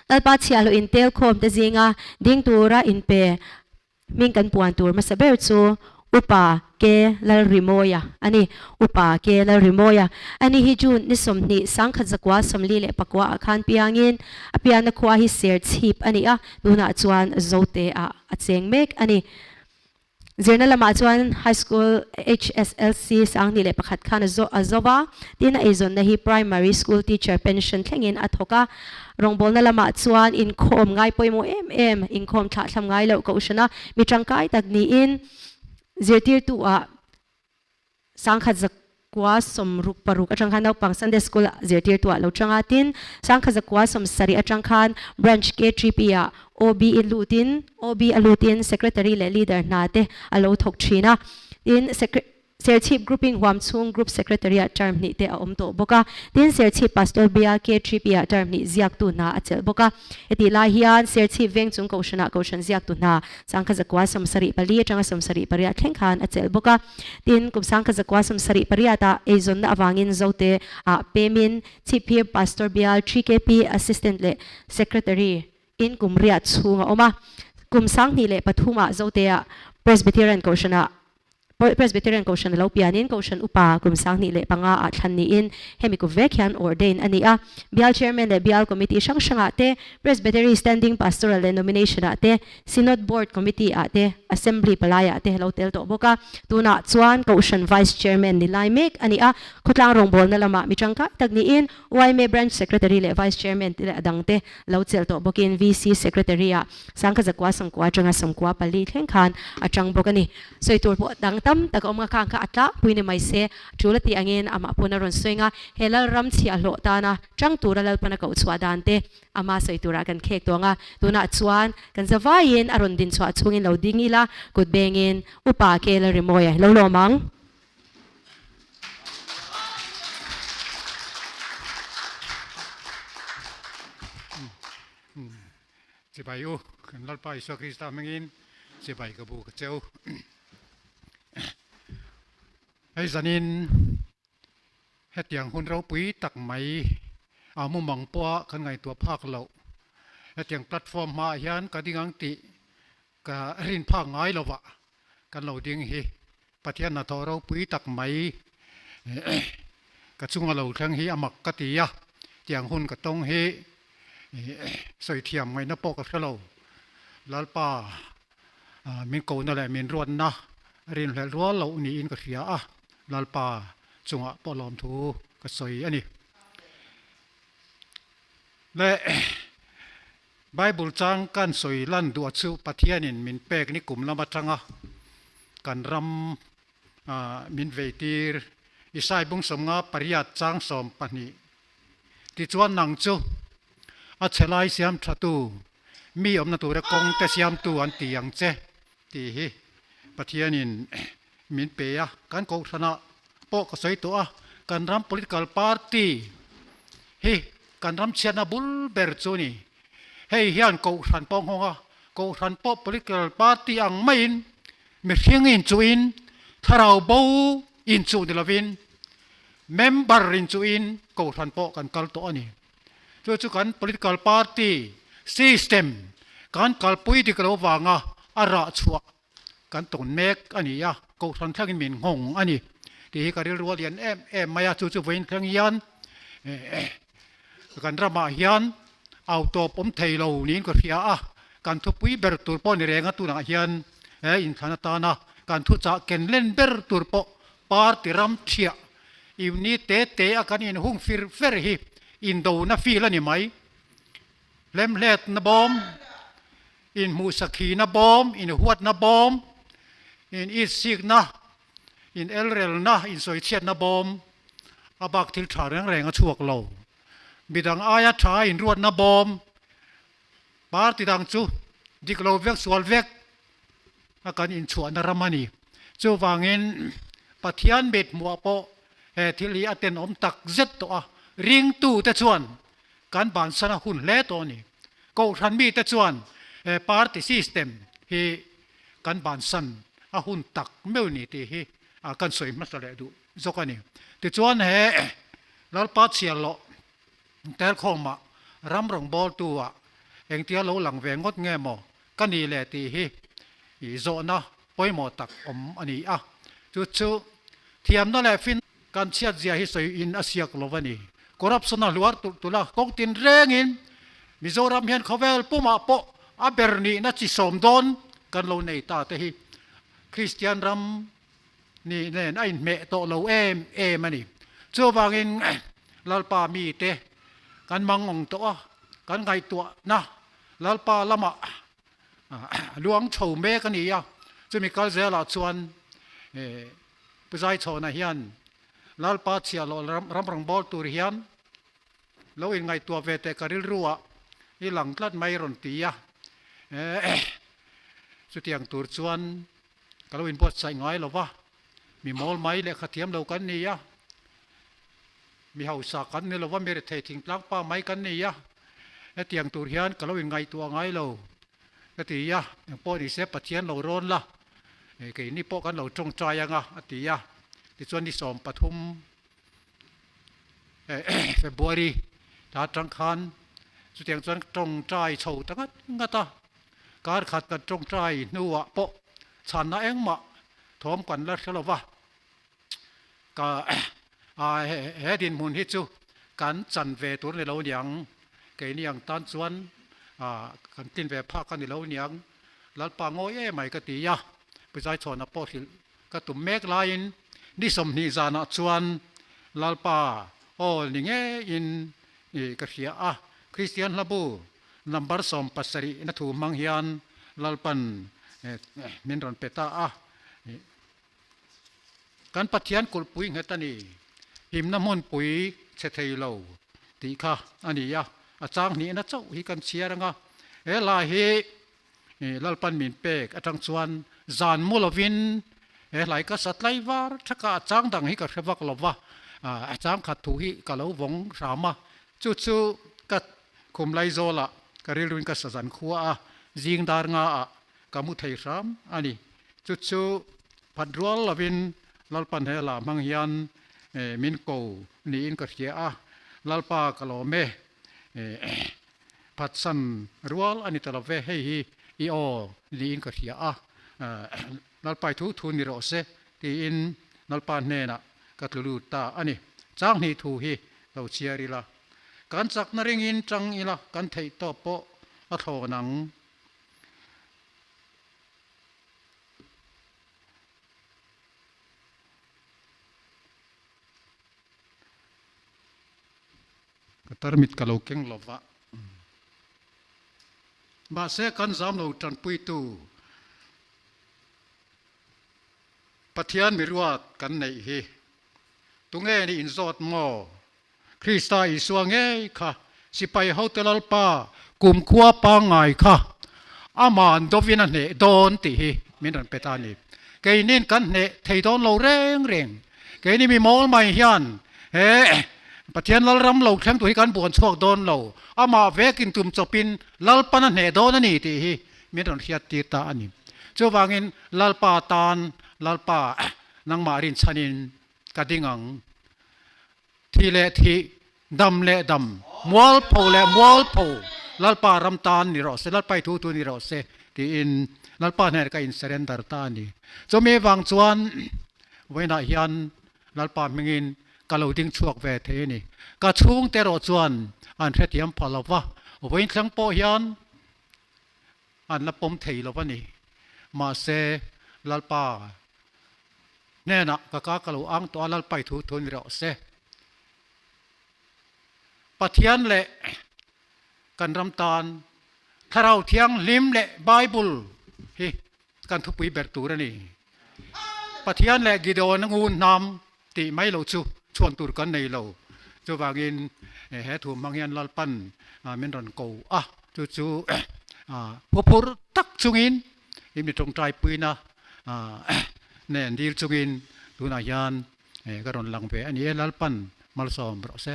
Lalpa chhiahhlawh intel khawm te zinga ding tura inpe hming kan puan tur hmasa ber chu Upa K. Lalrimawia a ni. Upa K. Lalrimawia a ni hi June ni 20 1944 ah khan piangin a pianna khua hi Serchhip a ni a, tunah chuan Zote ah a cheng mek a ni. Zirna lamah chuan High School HSLC 2001 khan a zo va, tin a eizawnna hi Primary School Teacher Pension thlengin a thawk a. Rawngbawlna lamah chuan inkhawm ngai pawimawh em em, inkhawm thlahthlam ngai loh kohhrana mi tangkai tak niin zirtirtu ah 1966 atang khan naupang Sunday School zirtirtu ah lo chang a, tin 1970 atang khan Branch K3P ah OB in lutin OB a lutin Secretary leh Leader hna te a lo thawk thin a, tin Serchhip Grouping huam chhung Group Secretary ah term hnih te a awm tawh bawk a, tin Serchhip Pastor Bial K3P ah term hnih ziaktu hna a chelh bawk a. Hetih lai hian Serchhip veng chung kohhranah kohhran ziaktu hna 1974 atanga 78 thleng khan a chelh bawk a. Tin, kum 1978 ah eizawnna avangin Zote ah pemin Chhipphir Pastor Bial 3KP Assistant leh Secretary in kum riat chhung a awm a. Kum 2003 ah Zote ah Presbyterian Kohhranah Presbyterian Kohhran a lo pianin Kohhran Upa kum 2005 ah thlan niin hemi kum vek hian ordain a ni a. Bial Chairman leh Bial Committee hrang hrangah te, Presbytery Standing Pastoral leh Nomination ah te, Synod Board Committee ah te, Assembly palai ah te lo tel tawh bawk a. Tunah chuan Kohhran Vice Chairman ni lai mek a ni a. Khawtlang rawngbawlna lamah mi tangkai tak niin yma Branch Secretary leh Vice Chairman te leh a dangte lo chelh tawh bawkin VC Secretary ah 1990 atanga 94 thleng khan a tang bawk a ni. Sawi tur pawh dang tam tak a awm a, khang kha a tlangpui ni mai se, tul a tih angin amah pawn a rawn sawi nga, he Lalram chhiahhlawh tana tang tura Lalpan a koh chhuah dan te ama sawi turah kan khek tawng a, tunah chuan kan zavaiin a rawn din chhuah chhungin lo ding ila, kut bengin Upa Ke Lalrimawia lo lawm ang. Chibai u, kan Lalpa Isua Krista hmingin chibai ka bu ka che u. Hei zanin hetiang hun ropui tak mai a mumang pawha kan ngaihtuah phak loh hetiang platform hmaah hian ka ding ang tih ka rin phak ngai lovah kan lo ding hi Pathian hnathawh ropui tak mai ka chunga lo thleng hi a mak ka ti a, tiang hun ka tawng hi sawi thiam ngaihna pawh ka hre lo. Lalpa min kohna leh min ruatna rinhlelh rual loh niin ka hria a, Lalpa chungah pawh lawmthu ka sawi a ni. Le Bible chang kan sawi lan duh chu Pathianin min pek ni kum lam atanga kan ram min veitir Isai bung 58 chang 12 tichuan nang chu a chhe lai siam thatu mi awmna tura kawng te siamtu an ti ang che tih hi Pathianin min pe a, kan kohhranah pawh ka sawi tawh a, kan ram political party hi kan ram chhiatna bul ber chu a ni. Hei hian kohhran pawh a nghawng a, kohhran pawh political party ang maiin mihring inchuhin thlarau bo inchuh ni lovin member inchuhin kohhran pawh kan kal tawh a ni. Chu chu kan political party system kan kalpui dik lo vanga a rah chhuah kan tawn mek a ni a, kohhran thlengin min nghawng a ni tih hi ka rilru a lian em em mai a, chu chu vawiin thleng hian kan ramah hian au tawp awm thei lo niin ka hria a, kan thupui ber tur pawh ni reng a tunah hian he inthlan atana kan thuchah ken len ber tur pawh party ram thiah unit te te a kan inhung fir fer hi indona feel a ni mai. Hlemhletna bawm, inhmuhsakhina bawm, inhuatna bawm, in itsikna, in elrelna, insawichhiatna bawm, a bak thil tha reng reng a chhuak lo. Midang aia tha inruatna bawm, party dang chu dik lo vek, sual vek a kan inchhuahna ram a ni. Chuvangin Pathian mit hmuah pawh he thil hi a tenawm tak zet tawh a, ringtute chuan Kan bansan a hun hle tawh a ni. Kohhran mite chuan he party system hi kan bansan a hun tak meuh ni tih hi kan sawi hmasa leh duh zawk a ni. Tichuan he Lalpa chhiarloh Telkhawmah ram rawngbawltu ah. Engtia lo lang ve ngawt nge maw ka ni le tih hi i zawhna pawimawh tak awm a ni a. Chu chu thiamna leh fin kan chhiat zia hi sawi in a siak lo a ni. Corruption a hluar tulh tulh a, kawng tin rengin Mizoram hian khawvel pumah pawh a ber nihna chi sawm dawn kan lo nei ta te hi Kristian ram nih nen a inhmeh tawh lo em em a ni. Chuvangin Lalpa mite kan mangawng tawh a, kan ngaihtuahna Lalpa lamah luang chho mek a ni a. Chumi kal zelah chuan Pu Zaichhawna hian Lalpa chhiahhlawh ram rawngbâwl tur hian lo inngaihtuah ve teh ka rilruah i lang tlat mai rawn ti a. Chutiang tur chuan Ka lo inbuatsaih ngai lo va, mi mawl mai lehkha thiam lo kan ni a, mi hausa kan ni lo va, mi rethei thingtlang pa mai kan ni a, hetiang tur hian ka lo inngaihtuah ngai lo ka ti a, engpawh ni se Pathian lo rawn la, keini pawh kan lo tawngtai ang a, a ti a, tichuan ni 13 February ta atang khan chutiang chuan tawngtai chho ta ngat ngat a. Kar khat kan tawngtai hnuah pawh chhanna engmah thawm kan la hre lo va, ka he dinhmun hi chu kan chan ve tur ni lo niang, keini ang tan chuan kan tlin ve phak a ni lo niang, Lalpa ngawi em ai ka ti a, Pu Zaichhawna pawh hrilh ka tum mek laiin ni 20 zanah chuan Lalpa aw ni ngeiin ka hria a, Kristian hlabu Number 70 na thu hmang hian Lalpan min rawn pe ta a. Kan Pathian kulhpui nghet a ni, himna hmunpui chhe thei lo tih kha a ni a. A chang hnihna chauh hi kan chhiar ang a. He hla hi Lalpan min pek atang chuan zan mu lovin he hlai ka sa tlai var thak a, a chang dang hi ka hre vak lo va, a chang khat thu hi ka lo vawng hram a. Chu chu ka Khum Laizawlah ka rilruin ka sazan khua a, zing dar nga ah ka mu thei hram a ni. Chu chu phat rual lovin Lalpan he lah hmang hian min ko niin ka hria a, Lalpa ka lawm e, phatsan rual a ni ta lo ve, hei hi i aw niin ka hria a, Lalpa i thu thu ni rawh se tiin Lalpa hnenah ka tlu lut ta a ni. Changhnih thu hi lo chhiar ila. Kan chakna ringin tang ila kan theih tawp pawh a thlawn ang. Ka tarmit ka lo keng lo va. Mahse kan zam lo tanpuitu Pathian miruat kan neih hi tunge nih inzawt maw? Krista Isua ngei kha sipai hote Lalpa kumkhua pangngai kha ama'n dovin a hneh dawn tih hi min rawn pe ta a ni. Keinin kan hneh thei dawn lo reng reng. Keini mi mawl mai hian he Pathian Lalram lo thleng tur hi kan buan chhuak dawn lo. Amah vekin tum chawpin Lalpan a hneh dawn a ni tih hi min rawn hriat tir ta a ni. Chuvangin Lalpa tan Lalpa nangmah rinchhanin ka ding ang. Thi leh thih, dam leh dam, mualpho leh mualpho, Lalpa ram tan ni rawh se, Lalpa i thu thu ni rawh se tiin Lalpa hnenah ka in surrender ta a ni. Chumi vang chuan vawiinah hian Lalpa hmingin ka lo ding chhuak ve thei a ni. Ka chhungte erawh chuan an hrethiam pha lo va, vawiin thleng pawh hian an la pawm thei lo a ni. Mahse, Lalpa hnenah ka ka ka lo ang tawh a, Lalpa i thu thu ni rawh se. Pathian leh kan ram tan Thlarau Thianghlim leh Bible hi kan thupui ber tur a ni. Pathian leh Gideon ngun hnam tih mai lo chu chhuan tur kan nei lo. Chuvangin he thu hmang hian Lalpan min rawn ko a, chu chu phuphur tak chungin i mi tawngtai puina nen dil chungin tunah hian ka rawn lang ve a ni e. Lalpan malsawm rawh se.